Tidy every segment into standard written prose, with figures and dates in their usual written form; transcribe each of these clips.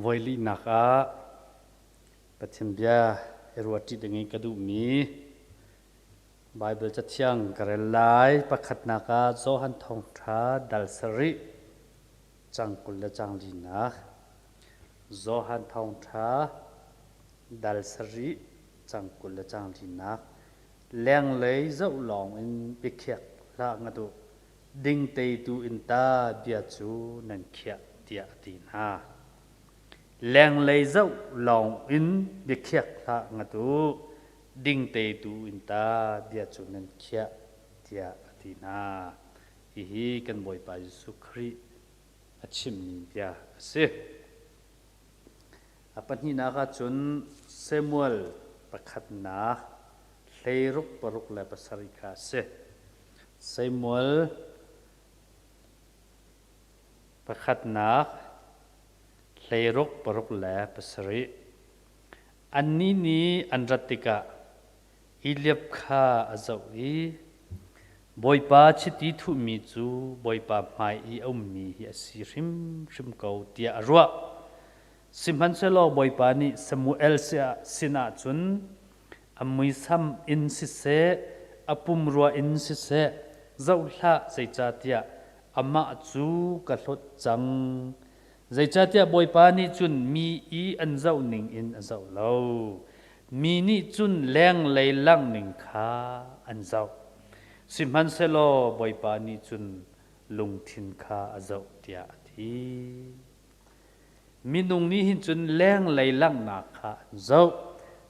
Voilinak ah Pathian bia i ruahṭi ding in ka duhmi Baibal Cathiang ka rel lai. Pakhatnak ah Johan Thawngṭha dal sarih cang 20 le cang linak. Johan Thawngṭha dal sarih cang 20 le cang linak. Lenglei zoh lawng in biakhiak hlah ngat u. Dingtei tu in ta bia cu nan khiah tiah a ti hna. Lenglei zoh lawng in biakhiak hlah ngat u. Dingtei tu in ta bia cu nan khiah tiah a ti hna. Hihi kan Bawipa Jesuh Khrih a chimmi bia a si. A pahnihnak ah cun Samuel pakhatnak 16 paruk le pasarih kha a si. Samuel pakhatnak 16 paruk le pasarih. Annih nih an rat tikah Eliab kha a zoh i Bawipa chiti thuhmi cu Bawipa hmai i a ummi hi a si hrimhrim ko tiah a ruah. Sihmanhsehlaw Bawipa nih Samuel sinah cun a muisam in siseh, a pumrua in siseh, zoh hlah, zeicahtiah amah cu ka hlawt cang. Zeicahtiah Bawipa nih cun mi i an zoh ning in a zoh lo. Mi nih cun lenglei langh ning kha an zoh. Sihmanhsehlaw Bawipa nih cun lungthin kha a zoh tiah a ti. Minung nih hin cun lenglei langhnak kha an zoh,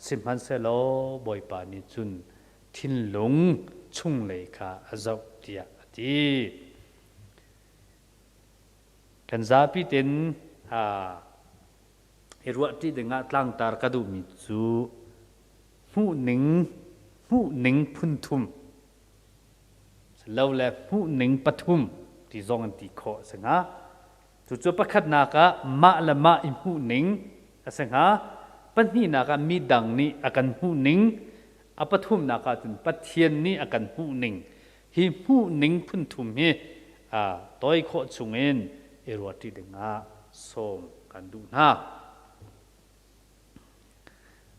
sihmanhsehlaw Bawipa nih cun thinlung chunglei kha a zoh tiah a ti. Kan zapi ten i ruahṭi dingah tlangtar ka duhmi cu hmuhning hmuhning phun thum lo le hmuhning pathum ti zong an ti khawh a si hnga. Cucu pakhatnak ah mah le mah i hmuhning a si hnga. Pahnihnak ah midang nih a kan hmuhning. A pathumnak ah cun Pathian nih a kan hmuhning. Hi hmuhning phunthum hi toi khawh chungin i ruahṭi dingah sawm kan duh hna.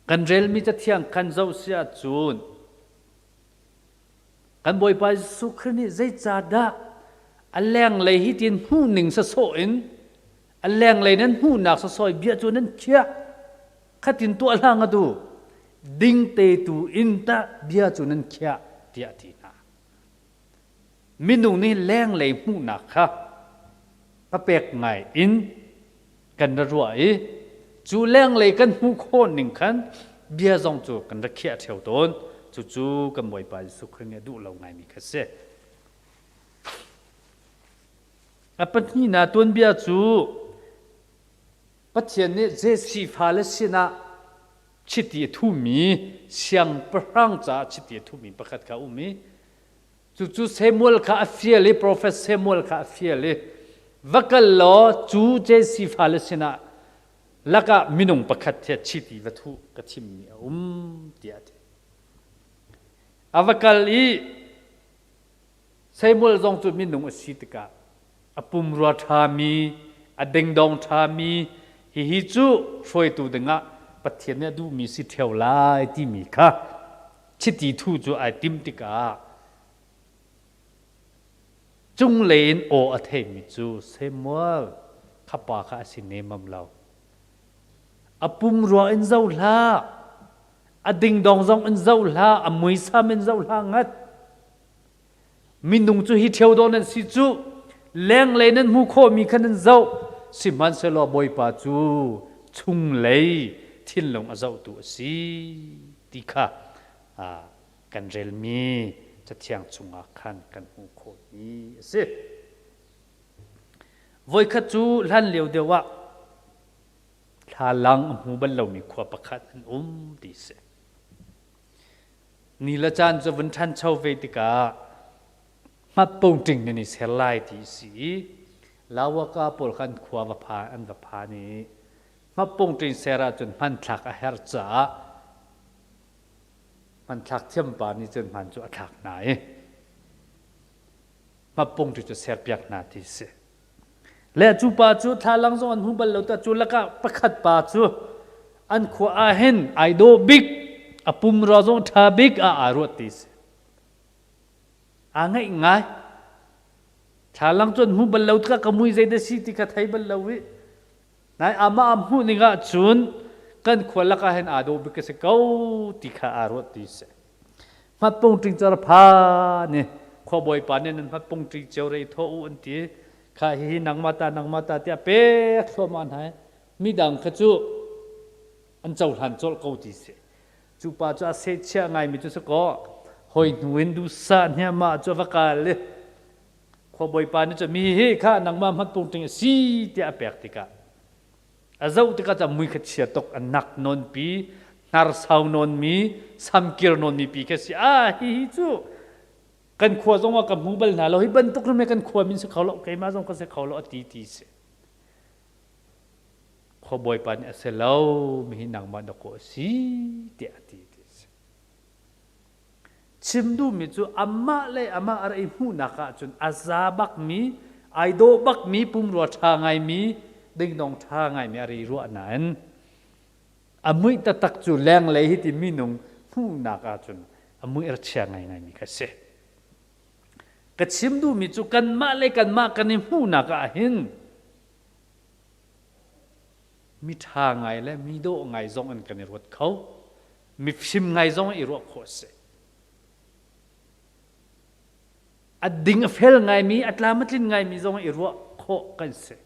Kan relmi cathiang kan zoh si ahcun Kan Bawipa Jesuh Khrih nih zeicahdah a lenglei hi tin hmuhning sasawh in a lenglei nan hmuhnak sasawh bia cu nan khiah khatin tuah hlah nga tu dingte tu in tah bia cu nan khiah tiah a ti hna. Minung nih lenglei hmuhnak kha papek ngai in kan ra ruah i cu lenglei kan hmuh khawh ning khan bia zong cu kan ra khiah ṭheo tawn. Cucu kan Bawipa Jesuh Khrih nih a duh lo ngaimi kha si. A pahnihnak tuanbia cu Pathian nih Jesse fale sinah chiti a thumi siangpahrang caah chiti a thumi pakhat kha a um i Cucu Samuel kha a fial i profet Samuel kha a fial i va kal law cu Jesse fale sinah lakah minung pakhat he chiti va thuh ka thimmi a um tiah a ti. A va kal i Samuel zong cu minung a si tikah a pumrua ṭhami, a dingdong ṭhami, hihi cu hruaitu dingah Pathian nih a duhmi si ṭheo lai timi kha chiti thu cu ai tim tikah cunglei in aw a theimi cu Samuel kha pa kha a si nemam lo. A pumrua in zoh hlah, a dingdong zong in zoh hlah, a muisam in zoh hlah ngat. Minung cu hi ṭheo dawh nan si cu lenglei nan hmuh khawhmi kha nan zoh sihmanhsehlaw Bawipa cu chunglei thinlung a zohtu a si ti kha kan relmi Cathiang chungah khan kan hmuh khawhmi a si. Voikhat cu hlan lio deuh ah thlalang a hmu bal lomi khua pakhat an um ti si. Ni le caan cu vun ṭhancho ve tikah hmatpungṭing nan i ser lai ti a si i Lawaka pawl kha an khua va phan an va phan i hmatpungṭing ser ahcun hmanthlak a herh caah hmanthlak thiampa nih cun hman cu a thlak hna i hmatpungṭing cu serpiak hna ti a si. Le cu pa cu thlalang zong an hmu bal lo ta cu lakah pakhat pa cu an khua ah hin ai dawh bik a pumrua zong ṭha bik ah aa ruat ti si. Aa ngaih ngai. Thlalang cu an hmu bal lo tikah ka mui zei dah si ti kha thei bal lo i nai amah a hmuh ning ah cun kan khua lakah hin aa dawh bik ka si ko ti kha aa ruat ti si. Hmatpung ṭingcar pha nih khuabawipa nih nan hmatpung ṭing cio rei thaw u an ti. Kha hihi nangmah ta nangmah ta tiah pek thluahmah hna i midang kha cu an cohlan colh ko ti si. Cu pa cu a sehchiah ngaimi cu si kaw hoi hnu in duhsah hniahmah cu a va kal i khuabawipa nih cun mi hi kha nangmah hmatpung ṭing a si tiah a pek tikah A zoh tikah cu a mui kha chia tuk, a nak nawnpi, hnarsau nawnmi, samkir nawnmi pi khi a si. Ah, hihi cu kan khua zong ah ka hmu bal hna lo. Hi bantuk rim kan khua min si kho lo, keimah zong ka si kho lo a ti ti si. Khuabawipa nih a si lo, mi hi nangmah dawkaw a si tiah a ti ti si. Chim duhmi cu amah le amah a ra i hmuhnak ahcun a za bakmi, ai dawh bakmi, pumrua ṭha ngaimi, dingdong ṭha ngaimi a ri ruah nain a muih taktak cu lenglei hi ti minung hmuhnak ahcun a muih a chia ngaingaimi kha a si. Ka chim duhmi cu kanmah le kanmah kan i hmuhnak ah hin mi ṭha ngai le mi dawh ngai zong in kan i ruat kho. Mifim ngai zong i ruah khawh a si. A ding a fel ngaimi, a tlam a tlin ngaimi zong i ruah khawh kan si.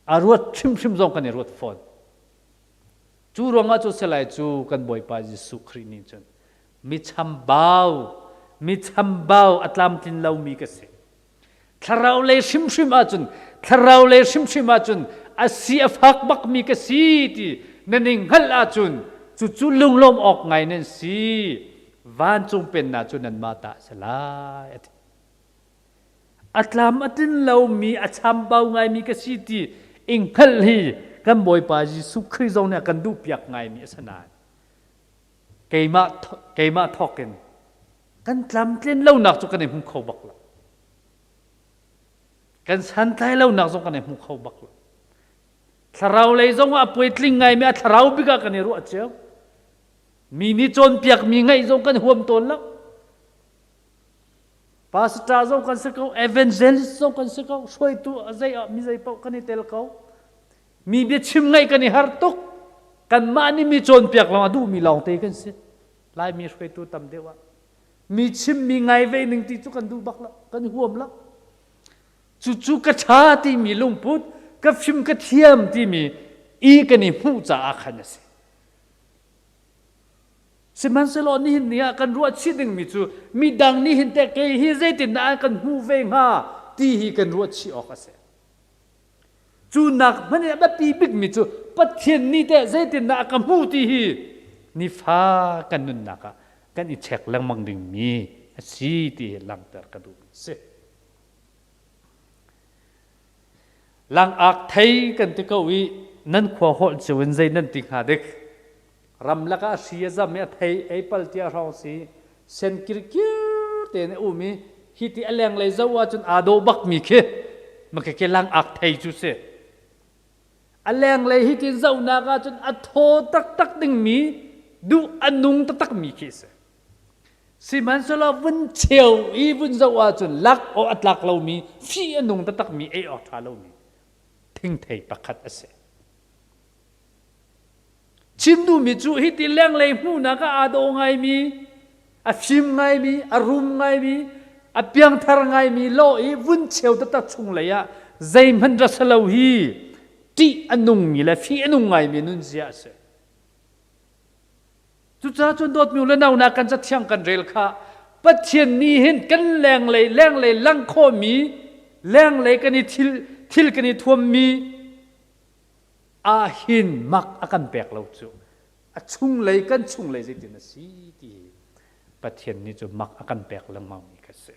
A ruat hrimhrim zong kan i ruat fawn. Cu ruangah cu salai cu kan Bawipa Jesuh Khrih nih cun mi chambau, mi chambau a tlamtlin lomi ka si. Thlarau lei hrimhrim ahcun thlarau lei hrimhrim ahcun a si a fak bakmi ka si ti nan i hngalh ahcun cucu lunglawm awk ngai nan si. Vancung pennak cu nanmah ta a si lai a ti. A tlam a tlin lomi a chambau ngaimi ka si ti i hngalh hi kan Bawipa Jesuh Khrih zong nih a kan duhpiak ngaimi a si nain keimah keimah thawk in Kan tlamtlin lonak cu kan i hmu kho bak lo. Kan santlai lonak zong kan i hmu kho bak lo. Thlarau lei zong ah puitling ngaimi a thlarau bik ah kan i ruah cio. Mi nih cawnpiakmi ngaih zong kan huam tawn lo. Pastor zong kan si ko, evangelist zong kan si ko, hruaitu a zei ah mi zei paoh kan i tel ko. Mi biachim ngaih kan i har tuk. Kanmah nih mi cawnpiak lawng a duhmi lawngte kan si. Laimi hruaitu tam deuh ah mi chimmi ngai ve ning ti cu kan duh bak lo, kan huam lo. Cucu ka ṭha timi lungput, ka fim ka thiam timi i kan i hmuh caah khan a si. Sihmanhsehlaw nihin ni ah kan ruah chih dingmi cu midang nih hin teh kei hi zeitindah an kan hmuh ve hnga ti hi kan ruah chih awk a si. Cu nak hmanh in a biapi bikmi cu Pathian nih teh zeitindah a ka hmuh ti hi nifa kan nunnak ah kan i check lengmang dingmi a si ti hi langhter ka duhmi a si. Langak thei kan ti ko i nan khua holh cio in zei nan ti hnga dik? Ramlak ah hri a zam i a thei ei pal tia hrawng si sen kirkir tein a um i hi ti a lenglei zoh ahcun aa dawh bakmi khi makeke lang ak thei cu si. A lenglei hi tin zohnak ahcun a thaw taktak dingmi duh a nung taktakmi khi si. Sihmanhsehlaw vun cheu i vun zoh ahcun lak aw a tlak lomi fih a nung taktakmi ei awk ṭha lomi thingthei pakhat a si. Chim duhmi cu hiti lenglei hmuhnak ah aa dawh ngaimi, a fim ngaimi, a rum ngaimi, a piangthar ngaimi lawh i vun cheu taktak chunglei ah zeihmanh ra si lo hi ṭih a nungmi le fih a nung ngaimi nunzia a si. Cucaah cun dawtmi u le nau hna kan cathiang kan rel kha Pathian nih hin kan lenglei lenglei lang khawhmi lenglei kan i thil thil kan i thuammi ahhin mak a kan pek lo cu a chunglei kan chunglei zeitin a si ti hi Pathian nih cu mak a kan pek lengmang mi kha si.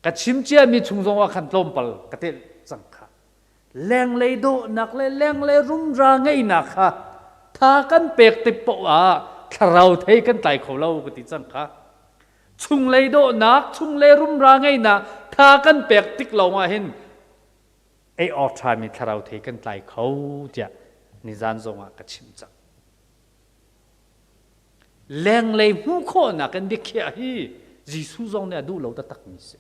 Ka chim ciami chung zong ah khan tlawmpal ka telh cang kha. Lenglei dawhnak le lenglei rumra ngeihnak kha tha kan pek tik paoh ah thlarau thei kan tlai kho lo ka ti cang kha. Chunglei dawhnak, chunglei rumra ngeihnak, tha kan pek tik lawng ah hin ei awk ṭhami thlarau thei kan tlai kho tiah nizan zongah ka chim cang. Lenglei hmuh khawhnak in biakhiah hi Jesuh zong nih a duh lo taktakmi si.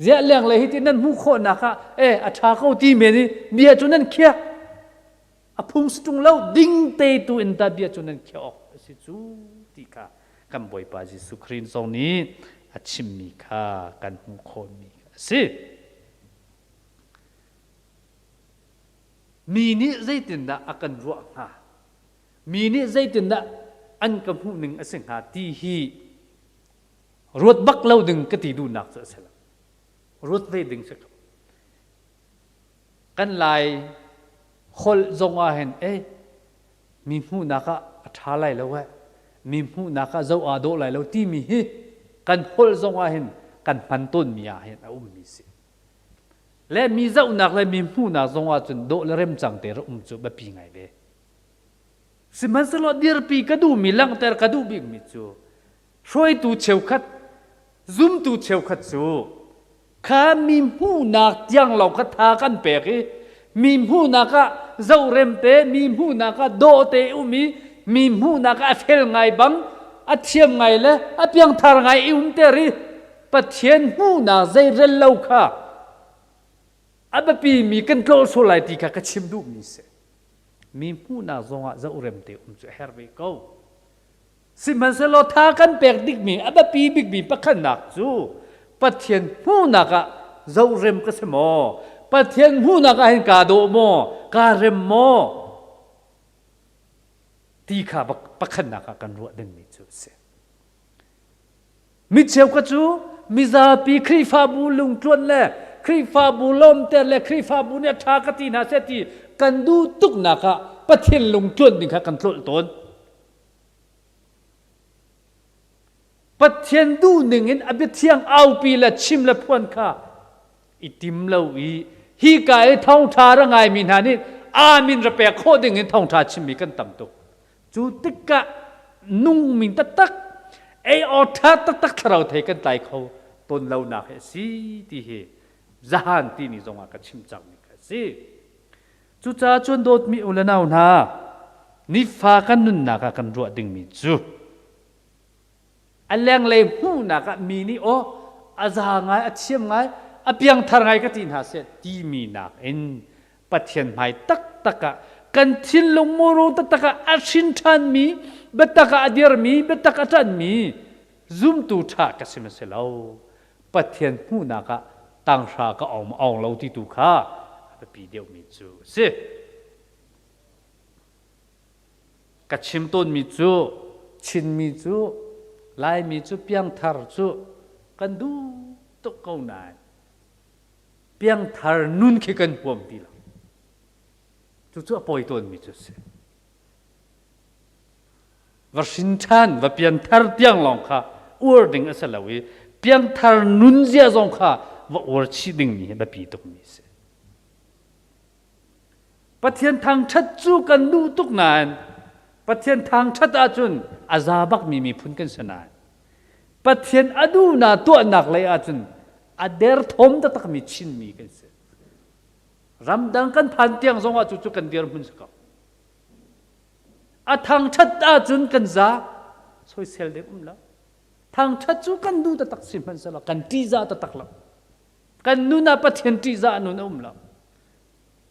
Ziah lenglei hi ti nan hmuh khawhnak ah e a ṭha ko ti men i bia cu nan khiah. A phung si ṭung lo ding te tu in dah bia cu nan khiah awk a si cu ti kha kan Bawipa Jesuh Khrih zong nih a chimmi kha kan hmuh khawhmi a si. Mi nih zeitindah a kan ruah hnga? Mi nih zeitindah an ka hmuhning a si hnga ti hi ruat bak lo ding ka ti duhnak cu a si lo. Ruat ve ding si ko. Kan Lai holh zong ah hin eh mi hmuhnak ah a ṭha lai lo eh mi hmuhnak ah zoh aa dawh lai lo timi hi kan holh zong ah hin kan hman tawnmi ah hin a ummi si. Le mi zohnak le mi hmuhnak zong ah cun dawh le remcang te rak um cu biapi ngai ve. Sihmanhsehlaw dirpi ka duhmi langhter ka duh bikmi cu hruaitu cheukhat zumtu cheukhat cu kha mi hmuhnak tiang lawng kha tha kan pek i mi hmuhnak ah zohrem te mi hmuhnak ah dawh te um i mi hmuhnak ah a fel ngai bang a thiam ngai le a piangthar ngai i umter i Pathian hmuhnak zeirel lo kha a biapimi kan tlawh sual lai ti kha ka chim duhmi si. Mi hmuhnak zongah zohrem te um cu a herh ve ko. Sihmanhsehlaw tha kan pek dikmi a biapi bikmi pakhatnak cu Pathian hmuhnak ah zohrem ka si maw? Pathian hmuhnak ah hin kaa dawh maw? Kaa rem maw? Ti kha pakhatnak ah kan ruah dingmi cu a si. Mi cheukhat cu mizapi Khrihfabu lungtluan le Khrihfabu lawmter le Khrihfabu nih a ṭha ka ti hna seh ti kan duh tuknak ah Pathian lungtluan ding kha kan tlolh tawn. Pathian duhning in a biathiang aupi le chim le phuan kha i tim lo i hi ka i thawngṭha ra ngaimi hna nih amin ra pek khawh ding in thawngṭha chimmi kan tam tuk. Cu tikah nungmi taktak ei awk ṭha taktak thlarau thei kan tlai kho tawn lonak hi a si ti hi zahan ti ni zongah ka chim cangmi kha a si. Cucaah cun dawtmi u le nau hna, nifa kan nunnak ah kan ruah dingmi cu a lenglei hmuhnak ah mi nih aw a za ngai a thiam ngai a piangthar ngai ka ti hna seh timi nakin Pathian hmai taktak ah kan thinlung muru taktak ah a hrin ṭhanmi biatak ah a dirmi biatak a ṭanmi zumtu ṭha ka si ma si lo Pathian hmuhnak ah tanghra ka awng ma awng lo ti tu kha a biapi deuhmi cu a si. Ka chim tawnmi cu Chinmi cu Laimi cu piangthar cu kan duh tuk ko nain piangthar nun khi kan huam ti lo. Cucu a pawi tawnmi cu a si. Va hrin ṭhan, va pianthar tiang lawng kha uar ding a si lo i piangthar nun zia zong kha va uar chih dingmi hi biapi tukmi a si. Pathian thangṭhat cu kan duh tuk nain Pathian thangṭhat ahcun a za bakmi miphun kan si nain Pathian a duhnak tuahnak lei ahcun a derthawm taktakmi Chinmi kan si. Ramdang kan phan tiang zongah cucu kan dirhmun si ko. A thangṭhat ahcun kan za soisel ding um lo. Thangṭhat cu kan duh taktak si hmanhsehlaw kan ṭihzah taktak lo. Kan nun ah Pathian ṭihzah nun a um lo.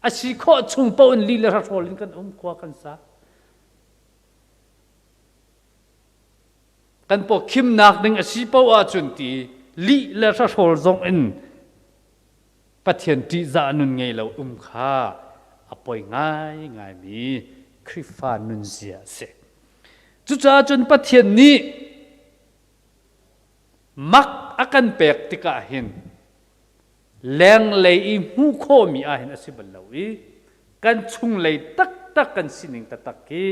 A si khawh chung paoh in li le hrawl in kan um khua kan sa. Kan paw khimnak ding a si paoh ahcun ti lih le hrawl zong in Pathian ṭihzah nun ngei lo um kha a poi ngaingaimi Khrihfa nunzia a si. Cucaah cun Pathian nih mak a kan pek tikah hin lenglei i hmuh khawhmi ah hin a si bal lo i kan chunglei taktak kan sining taktak hi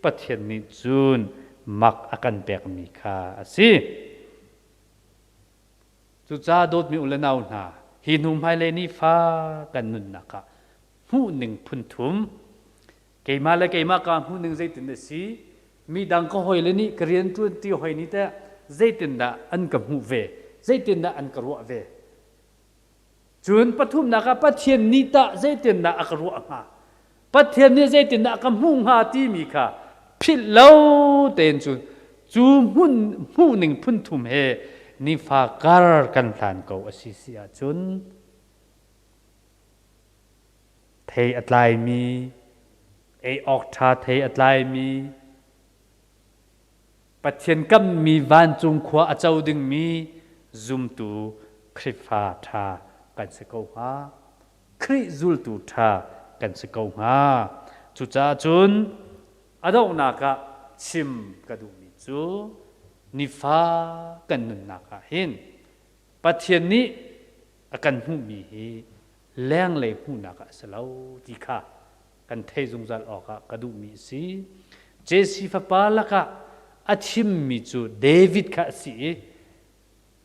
Pathian nih cun mak a kan pekmi kha a si. Cucaah dawtmi u le nau hna, hi hnu hmailei nifa kan nunnak ah hmuhning phun thum keimah le keimah kaa hmuhning zeitin a si, midang ka hawile nih ka rianṭuan ti hoi nih teh zeitindah an ka hmuh ve, Zeitindah an ka ruah ve? Cun pathumnak ah Pathian nih tah zeitindah a ka ruah hnga? Pathian nih zeitindah a ka hmuh hnga timi kha philh lo tein cun cu hmun hmuhning phunthum he nifa kar kan hlan ko a si si ahcun thei a tlaimi ei awk ṭha thei a tlaimi Pathian kammi vancung khua a co dingmi zumtu Khrihfa ṭha kan si ko hnga. Khrih zultu ṭha kan si ko hnga. Cucaah cun a donghnak ah chim ka duhmi cu nifa kan nunnak ah hin Pathian nih a kan hmuhmi hi lenglei hmuhnak ah a si lo ti kha kan thei zungzal awkah ka duhmi a si. Jesse fapa lakah a thimmi cu David kha a si i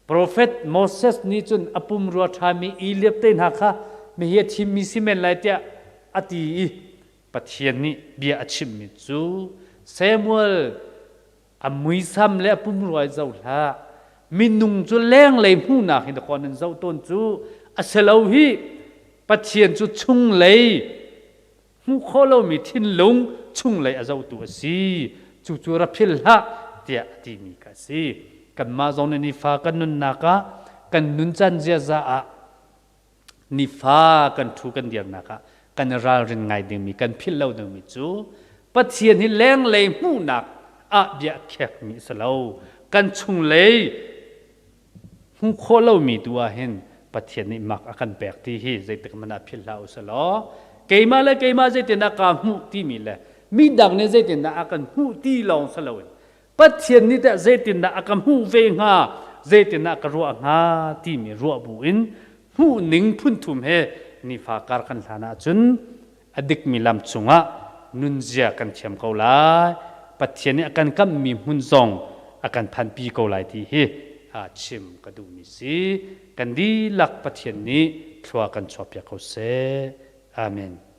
Profet Moses nih cun a pumrua ṭhami Eliab te hna kha mihi a thimmi si men lai tiah a ti i Pathian nih bia a chimmi cu Samuel a muisam le a pumrua i zoh hlah minung cu lenglei hmuhnak hi dakaw nan zoh tawn cu a si lo hi Pathian cu chunglei hmuh khawh lomi thinlung chunglei a zohtu a si cucu ra phil hlah tiah a timi kha a si kanmah zong nih nifa kan nunnak ah kan nuncan ziaza ah nifa kan thu kan dirnak ah kan i ralrin ngai dingmi kan philh lo dingmi cu Pathian hi lenglei hmuhnak ah bia khekmi a si lo kan chunglei hmuh khawh lomi tu ah hin Pathian nih mak a kan pek ti hi zeitik hmanh ah philh hlah u law keimah le keimah zeitindah kaa hmuh timi le midang nih zeitindah a kan hmuh ti lawng si loin Pathian nih teh zeitindah a ka hmuh ve hnga zeitindah ka ruah hnga timi ruah bu in hmuh ning phunthum he nifa kar kan hlan ahcun a dikmi lam cungah nunzia kan thiam ko lai Pathian nih a kan kamhmi hmun zong a kan phanpi ko lai ti hi chim ka duhmi si kan dihlak Pathian nih thlua kan chuahpiak ko seh amen.